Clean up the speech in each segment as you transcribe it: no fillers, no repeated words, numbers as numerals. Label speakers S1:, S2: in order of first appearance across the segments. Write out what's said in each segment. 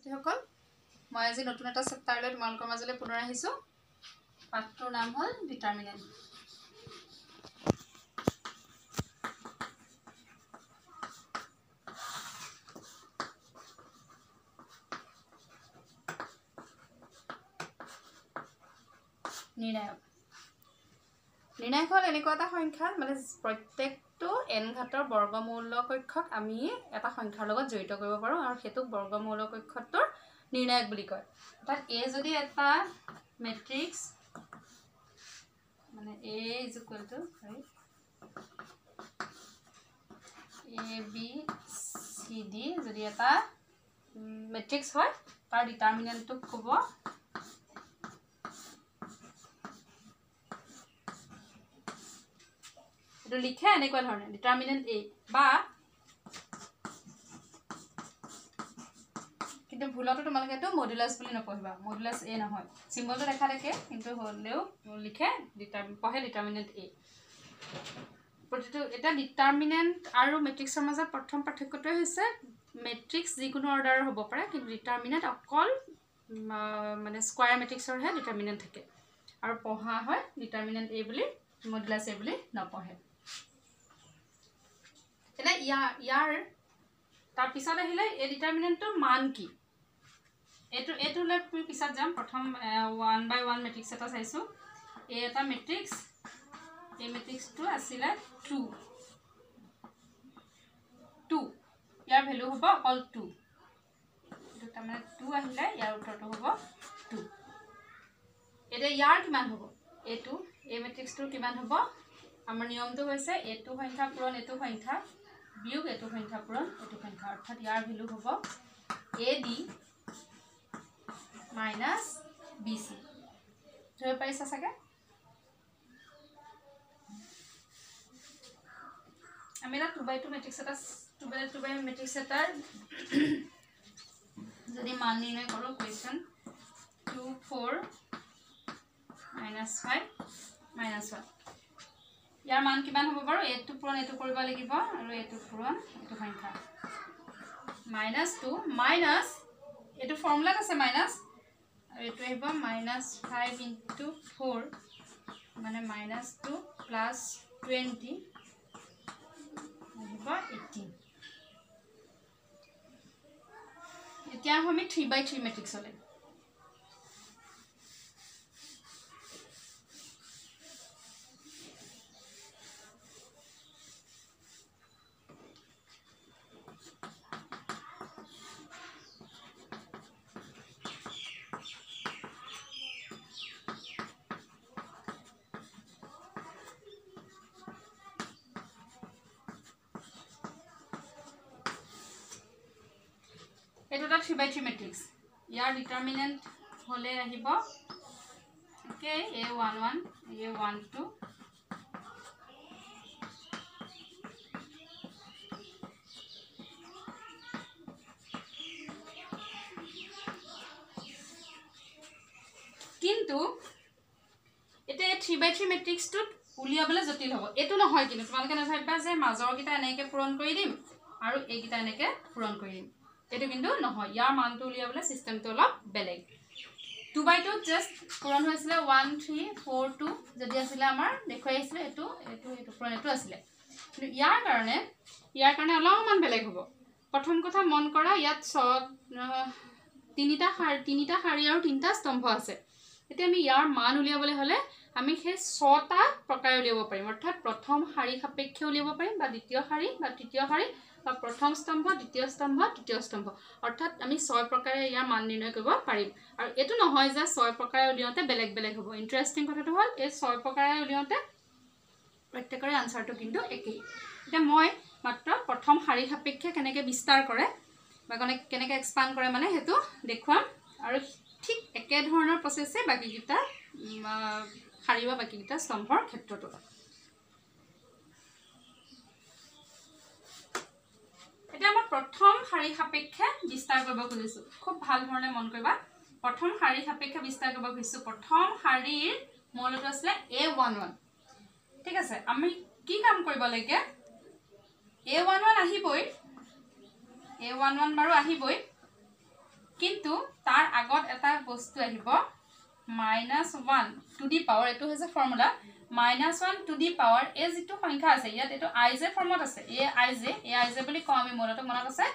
S1: ছাত্ৰীসকল, মই আজি নতুন এটা চেপ্টাৰ লৈ তোমালোকৰ মাজলৈ পুনৰ আহিছোঁ। পাঠটোৰ নাম হ'ল ডিটাৰমিনেণ্ট। নিৰ্ণায়ক। নিৰ্ণায়ক হ'ল এনেকুৱা এটা সংখ্যা, মানে প্ৰত্যেকটো এন ঘাতৰ বৰ্গমূল কক্ষক আমি এটা সংখ্যাৰ লগত জড়িত কৰিব পাৰোঁ আৰু সেইটোক বৰ্গমূল কক্ষটোৰ নিৰ্ণায়ক বুলি কয়। অৰ্থাৎ এ যদি এটা মেট্ৰিক্স, মানে A is equal to A B C D যদি এটা মেট্ৰিক্স হয়, তাৰ ডিটাৰমিনেণ্টটোক ক'ব এইটো লিখে এনেকুৱা ধৰণে ডিটাৰমিনেণ্ট এ বা, কিন্তু ভুলতো তোমালোকে এইটো মডুলাছ বুলি নপঢ়িবা, মডুলাছ এ নহয়, চিম্বলটো দেখা থাকে কিন্তু হ'লেও লিখে পঢ়ে ডিটাৰমিনেণ্ট এ। প্ৰতিটো এতিয়া ডিটাৰমিনেণ্ট আৰু মেট্ৰিক্সৰ মাজত প্ৰথম পাৰ্থক্যটোৱে হৈছে মেট্ৰিক্স যিকোনো অৰ্ডাৰৰ হ'ব পাৰে, কিন্তু ডিটাৰমিনেণ্ট অকল মানে স্কুৱাৰ মেট্ৰিক্সৰহে ডিটাৰমিনেণ্ট থাকে আৰু পঢ়া হয় ডিটাৰমিনেণ্ট এ বুলি, মডুলাছ এ বুলি নপঢ়ে। এতিয়া ইয়াৰ তাৰপিছত আহিলে এই ডিটাৰমিনেণ্টটোৰ মান কি, এইটোলৈ আমি পিছত যাম। প্ৰথম ওৱান বাই ওৱান মেট্ৰিক্স এটা চাইছোঁ। এই এটা মেট্ৰিক্স, এই মেট্ৰিক্সটো আছিলে টু টু, ইয়াৰ ভেলু হ'ব অকল টু, এইটো তাৰমানে টু আহিলে ইয়াৰ উত্তৰটো হ'ব টু। এতিয়া ইয়াৰ কিমান হ'ব, এইটো এই মেট্ৰিক্সটোৰ কিমান হ'ব, আমাৰ নিয়মটো হৈছে এইটো সংখ্যা পূৰণ এইটো সংখ্যা বিয়োগ এইটো সংখ্যা পূৰণ এইটো সংখ্যা, অৰ্থাৎ ইয়াৰ ভেলু হ'ব A D minus B C. ধৰিব পাৰিছা চাগে? আমি এটা টু বাই টু মেট্ৰিক্স এটা, টু বাই মেট্ৰিক্স এটাৰ যদি মান নিৰ্ণয় কৰোঁ, question 2 4 minus 5 minus 1, ইয়াৰ মান কিমান হ'ব বাৰু, এইটো পূৰণ এইটো কৰিব লাগিব আৰু এইটো পূৰণ এইটো সংখ্যা, মাইনাছ টু মাইনাছ এইটো ফৰ্মুলাত আছে মাইনাছ, আৰু এইটো আহিব মাইনাছ 5 ইনটু 4 মানে মাইনাছ 2 প্লাছ 20 আহিব 18। এতিয়া আহোঁ আমি 3 বাই 3 মেট্ৰিক্সলৈ। এইটো এটা 3 বাই 3 মেট্ৰিক্স, ইয়াৰ ডিটাৰমিনেণ্ট হ'লে আহিব একে A 1 1 A 1 2 কিন্তু এতিয়া এই 3 বাই 3 মেট্ৰিক্সটোত উলিয়াবলৈ জটিল হ'ব। এইটো নহয় কিন্তু তোমালোকে নাভাবিবা যে মাজৰকেইটা এনেকৈ পূৰণ কৰি দিম আৰু এইকেইটা এনেকৈ পূৰণ কৰি দিম, এইটো কিন্তু নহয়। ইয়াৰ মানটো উলিয়াবলৈ চিষ্টেমটো অলপ বেলেগ। 2 বাই 2 জাষ্ট পূৰণ হৈছিলে 1 3 4 2 যদি আছিলে আমাৰ দেখুৱাই আহিছিলে এইটো এইটো এইটো পূৰণ এইটো আছিলে, কিন্তু ইয়াৰ কাৰণে অলপমান বেলেগ হ'ব। প্ৰথম কথা মন কৰা, ইয়াত তিনিটা শাৰী আৰু তিনিটা স্তম্ভ আছে। এতিয়া আমি ইয়াৰ মান উলিয়াবলৈ হ'লে আমি সেই 6টা প্ৰকাৰে উলিয়াব পাৰিম, অৰ্থাৎ প্ৰথম শাৰী সাপেক্ষে উলিয়াব পাৰিম বা দ্বিতীয় শাৰী বা তৃতীয় শাৰী বা প্ৰথম স্তম্ভ দ্বিতীয় স্তম্ভ তৃতীয় স্তম্ভ, অৰ্থাৎ আমি 6 প্ৰকাৰে ইয়াৰ মান নিৰ্ণয় কৰিব পাৰিম। আৰু এইটো নহয় যে 6 প্ৰকাৰে উলিয়াওঁতে বেলেগ বেলেগ হ'ব। ইণ্টাৰেষ্টিং কথাটো হ'ল এই 6 প্ৰকাৰে উলিয়াওঁতে প্ৰত্যেকৰে আনচাৰটো কিন্তু একেই। এতিয়া মই মাত্ৰ প্ৰথম শাৰী সাপেক্ষে কেনেকৈ বিস্তাৰ কৰে বা কেনেকৈ এক্সপাণ্ড কৰে মানে সেইটো দেখুৱাম, আৰু ঠিক একেধৰণৰ প্ৰচেছে বাকীকেইটা শাৰী বা বাকীকেইটা স্তম্ভৰ ক্ষেত্ৰতো। এতিয়া মই প্ৰথম শাৰী সাপেক্ষে বিস্তাৰ কৰিব খুজিছোঁ, খুব ভাল ধৰণে মন কৰিবা। প্ৰথম শাৰী সাপেক্ষে বিস্তাৰ কৰিব খুজিছোঁ। প্ৰথম শাৰীৰ মৌলটো আছিলে A11, ঠিক আছে। আমি কি কাম কৰিব লাগে, A11 আহিবই, A11 বাৰু আহিবই, কিন্তু তাৰ আগত এটা বস্তু আহিব minus one to the power, এইটো হৈছে formula, minus one to the power এই যিটো সংখ্যা আছে ইয়াত এইটো আই জে ফৰ্মত আছে, A I J, A I J বুলি কওঁ আমি, মূলতঃ মনত আছে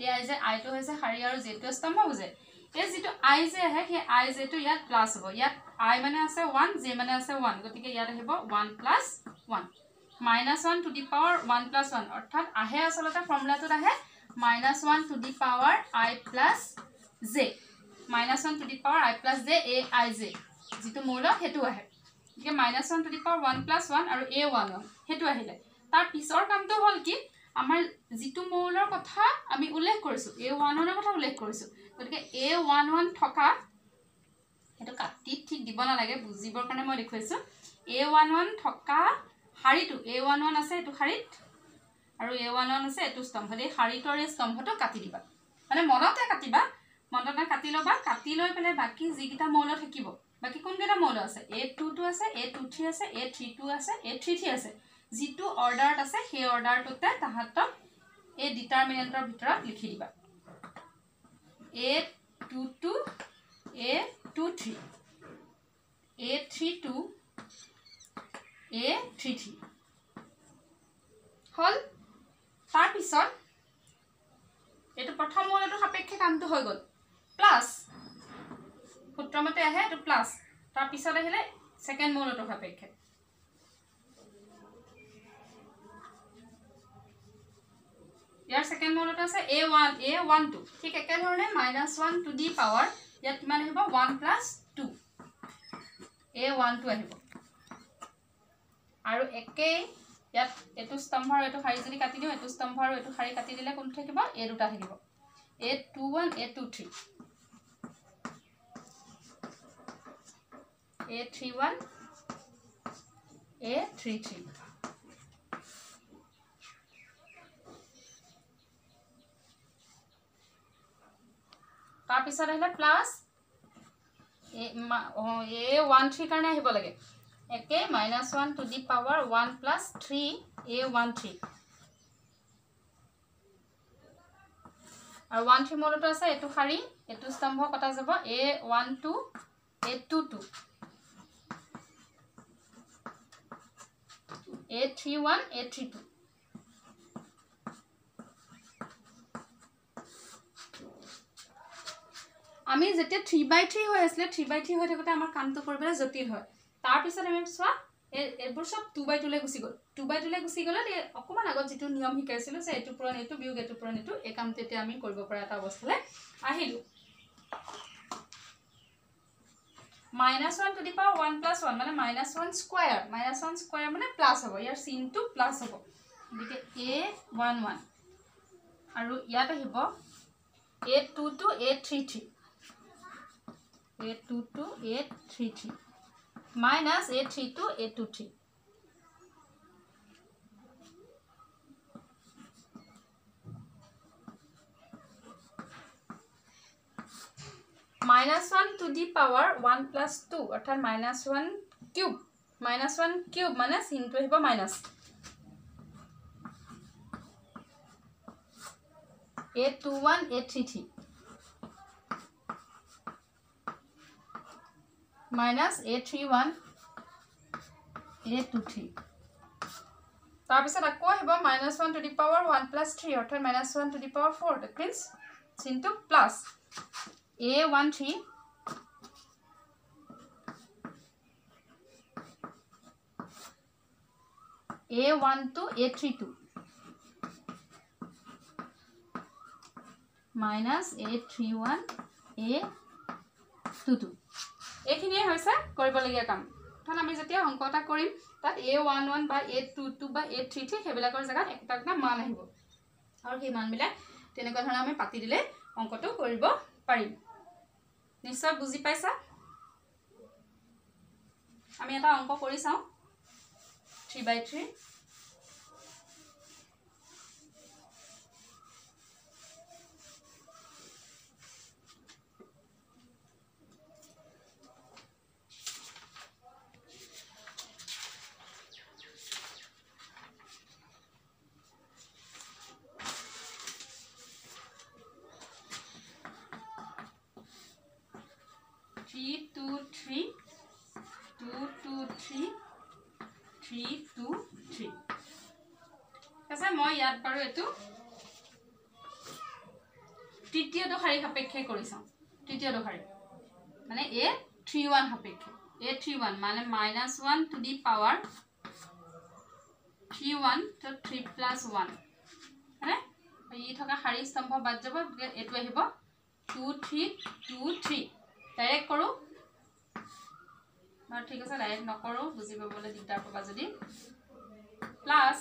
S1: এ I J, আইটো হৈছে শাৰী আৰু জেটো স্তম্ভ বুজায়। এই যিটো আই জে আহে সেই আই জেটো ইয়াত প্লাছ হ'ব, ইয়াত আই মানে আছে ওৱান, জে মানে আছে ওৱান, গতিকে ইয়াত আহিব one plus one, minus one to the power one plus one, অৰ্থাৎ আহে আচলতে ফৰ্মুলাটোত আহে minus one to the power I plus J, minus one to the power I plus J, A I J যিটো মৌল সেইটো আহে। গতিকে minus one to the power one plus one আৰু এ ওৱান ওৱান সেইটো আহিলে। তাৰ পিছৰ কামটো হ'ল কি, আমাৰ যিটো মৌলৰ কথা আমি উল্লেখ কৰিছোঁ, এ ওৱান ওৱানৰ কথা উল্লেখ কৰিছোঁ, গতিকে এ ওৱান ওৱান থকা সেইটো কাটি ঠিক দিব নালাগে, বুজিবৰ কাৰণে মই দেখুৱাইছোঁ। এ ওৱান ওৱান থকা শাৰীটো, এ ওৱান ওৱান আছে এইটো শাৰীত আৰু এ ওৱান ওৱান আছে এইটো স্তম্ভত, এই শাৰীটো আৰু এই স্তম্ভটো কাটি দিবা, মানে মনতে কাটিবা, মনতে কাটি ল'বা, কাটি লৈ পেলাই বাকী যিকেইটা মৌল থাকিব, বাকী কোনকেইটা মৌল আছে, এ টু টু আছে, এ টু থ্ৰী আছে, এ থ্ৰী টু আছে, এ থ্ৰী থ্ৰী আছে, যিটো অৰ্ডাৰত আছে সেই অৰ্ডাৰটোতে তাহাঁতক এই ডিটাৰমিনেণ্টৰ ভিতৰত লিখি দিবা, A two two, A two three, A three two, A three three হ'ল। তাৰপিছত এইটো প্ৰথম মৌলটোৰ সাপেক্ষে কামটো হৈ গ'ল, প্লাছ সূত্ৰমতে আহে এইটো প্লাছ, তাৰপিছত আহিলে ছেকেণ্ড মৌলটোৰ সাপেক্ষে, ইয়াৰ ছেকেণ্ড মৌলটো আছে A one, A one two, ঠিক একেধৰণে minus one to the power ইয়াত কিমান আহিব one plus two, A one two আহিব। আৰু একেই ইয়াত এইটো স্তম্ভ আৰু এইটো শাৰী যদি কাটি দিওঁ, এইটো স্তম্ভ আৰু এইটো শাৰী কাটি দিলে কোনটো থাকিব, এই দুটা থাকিব, A two one, A two three, A three one, A three three. তাৰপিছত আহিলে প্লাছ এ ওৱান থ্ৰীৰ কাৰণে আহিব লাগে, একে minus one to the power one plus three, A one three, আৰু ওৱান থ্ৰী মৌলটো আছে এইটো শাৰী, এইটো স্তম্ভ কটা যাব, A one two, A two two, A three one, A three two. আমি যেতিয়া থ্ৰী বাই থ্ৰী হৈ আছিলে, থ্ৰী বাই থ্ৰী হৈ থাকোঁতে আমাৰ কামটো কৰিবলৈ জটিল হয়। তাৰপিছত আমি চোৱা এইবোৰ চব টু বাই টুলৈ গুচি গ'ল, টু বাই টুলৈ গুচি গ'লে এই অকণমান আগত যিটো নিয়ম শিকাইছিলোঁ যে এইটো পূৰণ এইটো বিয়োগ এইটো পূৰণ এইটো, এই কামটো এতিয়া আমি কৰিব পৰা এটা অৱস্থালৈ আহিলোঁ। Minus one to the power one plus one মানে minus one square, minus one square মানে প্লাছ হ'ব, ইয়াৰ চিনটো প্লাছ হ'ব, গতিকে এ ওৱান ওৱান আৰু ইয়াত আহিব A two two, A three three, A two two, A three three, minus A three two, A two three. Minus one to the power one plus two, অৰ্থাৎ minus one cube, minus one cube মানে চিনটো আহিব minus, A two one, A three three, minus A three one, A two three. তাৰপিছত আকৌ আহিব minus one to the power one plus three, অৰ্থাৎ minus one to the power four, that means চিনটো plus, A one three, A one two, A three two, minus A three one, A two two. এইখিনিয়ে হৈছে কৰিবলগীয়া কাম। অৰ্থাৎ আমি যেতিয়া অংক এটা কৰিম তাত এ ওৱান ওৱান বা এ টু টু বা এ থ্ৰী থ্ৰী সেইবিলাকৰ জেগাত একটা একটা মান আহিব, আৰু সেই মানবিলাক তেনেকুৱা ধৰণে আমি পাতি দিলে অংকটো কৰিব পাৰিম। নিশ্চয় বুজি পাইছা। আমি এটা অংক কৰি চাওঁ, থ্ৰী বাই থ্ৰী। 3 2 3 2 2 3 3 2 3। ঠিক আছে, মই ইয়াত বাৰু এইটো তৃতীয়টো শাৰী সাপেক্ষে কৰি চাওঁ। তৃতীয়টো শাৰী মানে এ থ্ৰী ওৱান সাপেক্ষে, এ থ্ৰী ওৱান মানে minus one to the power 3 1, তো 3 প্লাছ 1, হয়নে? ই থকা শাৰী স্তম্ভ বাদ যাব, গতিকে এইটো আহিব 2 3 2 3। ডাইৰেক্ট কৰোঁ বাৰু, ঠিক আছে, ডাইৰেক্ট নকৰোঁ, বুজি পাবলৈ দিগদাৰ পাবা যদি। Plus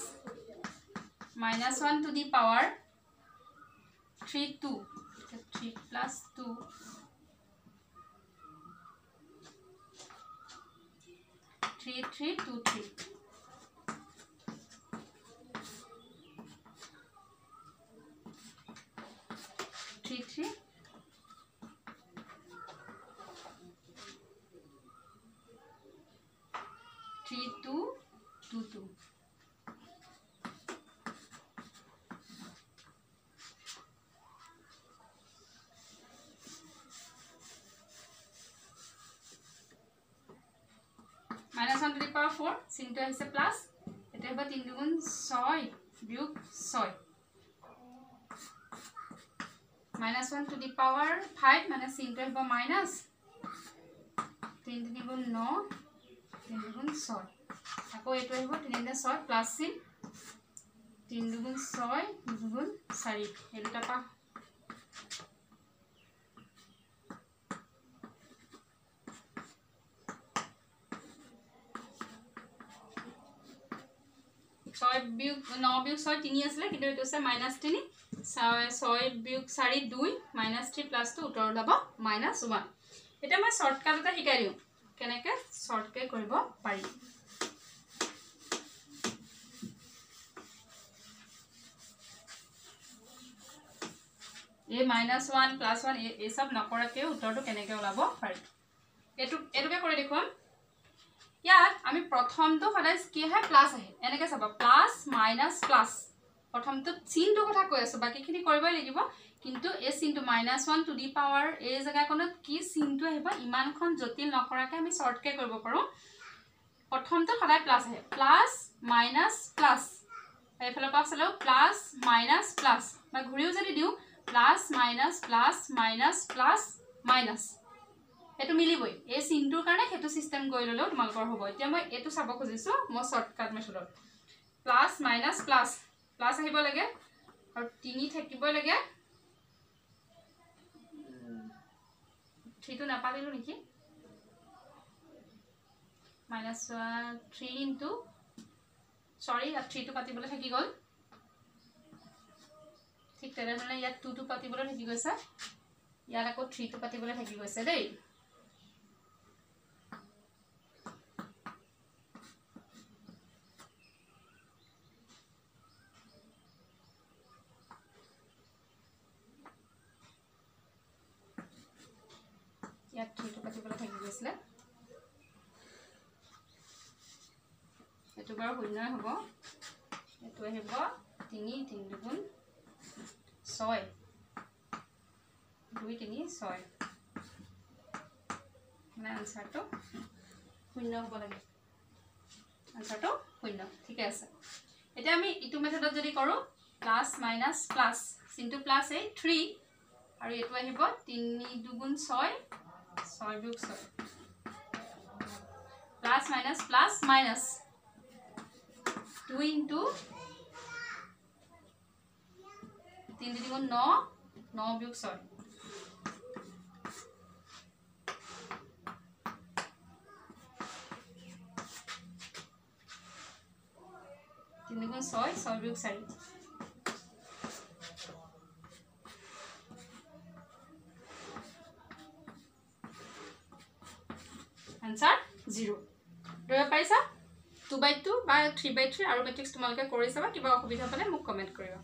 S1: minus 1 to the power 3 2, 3 plus 2 3 3 2 3। 3 3 3 2 2 2। Minus 1 to the power 4, চিনটো আহিছে প্লাছ, এতিয়া হ'ব 3 দুগুণ 6 বিয়োগ 6, minus 1 to the power 5 মানে চিনটো আহিব মাইনাছ, 3 3 গুণ 9, 3 দুগুণ 6, আকৌ এইটো আহিব 3 3 6 প্লাছ চিন, 3 দুগুণ 6 দুগুণ 4, এই দুটা পা ছয় বিয়োগ ন বিয়োগ ছয় তিনি আছিলে, কিন্তু এইটো হৈছে মাইনাছ 3, 6 বিয়োগ 4 2, মাইনাছ 3 প্লাছ 2, উত্তৰ ওলাব মাইনাছ 1। এতিয়া মই শ্বৰ্টকাট এটা শিকাই দিওঁ কেনেকৈ শ্বৰ্টকৈ কৰিব পাৰি। এই মাইনাছ 1 প্লাছ 1 এই চব নকৰাকৈও উত্তৰটো কেনেকৈ ওলাব পাৰি এইটোকে কৰি দেখুৱাম। ইয়াত আমি প্ৰথমটো সদায় কি আহে, প্লাছ আহে, এনেকৈ চাবা প্লাছ মাইনাছ প্লাছ। প্ৰথমটো চিনটোৰ কথা কৈ আছোঁ, বাকীখিনি কৰিবই লাগিব, কিন্তু এই চিনটো মাইনাছ 1 টু the power এই জেগাকণত কি চিনটো আহিব ইমানখন জটিল নকৰাকৈ আমি শ্বৰ্টকৈ কৰিব পাৰোঁ। প্ৰথমটো সদায় প্লাছ আহে, প্লাছ মাইনাছ প্লাছ, এইফালৰ পৰা চালেও প্লাছ মাইনাছ প্লাছ, বা ঘূৰিও যদি দিওঁ plus minus plus minus plus minus, এইটো মিলিবই। এই চিনটোৰ কাৰণে সেইটো চিষ্টেম কৰি ল'লেও তোমালোকৰ হ'ব। এতিয়া মই এইটো চাব খুজিছোঁ মই শ্বৰ্টকাট মেথডত, প্লাছ মাইনাছ প্লাছ, প্লাছ আহিব লাগে আৰু 3 থাকিবই লাগে, 3টো নাপাতিলোঁ নেকি, মাইনাছ 3 ইনটু, চৰি ইয়াত 3টো পাতিবলৈ থাকি গ'ল, ঠিক তেনেধৰণে ইয়াত 2টো পাতিবলৈ থাকি গৈছে, ইয়াত আকৌ 3টো পাতিবলৈ থাকি গৈছে দেই। ইয়াত 3টো পাতিবলৈ থাকি গৈছিলে, এইটো বাৰু শূন্যই হ'ব, এইটো আহিব 3 3 দুগুণ 6, 2 3 6, মানে আনচাৰটো শূন্য হ'ব লাগে, আনচাৰটো শূন্য। ঠিকে আছে, এতিয়া আমি ইটো মেথডত যদি কৰোঁ প্লাছ মাইনাছ প্লাছ, চিনটো প্লাছ এই 3 আৰু এইটো আহিব 3 দুগুণ 6, 6 বিয়োগ 6, plus minus plus minus 2 into 3 দুগুণ 9, 9 বিয়োগ 6, 3 দুগুণ 6, 6 বিয়োগ 4, আনচাৰ 0। ধৰিব পাৰিছা? 2 বাই 2 বা 3 বাই 3 আৰু মেট্ৰিক্স তোমালোকে কৰি চাবা, কিবা অসুবিধা পালে মোক কমেণ্ট কৰিবা।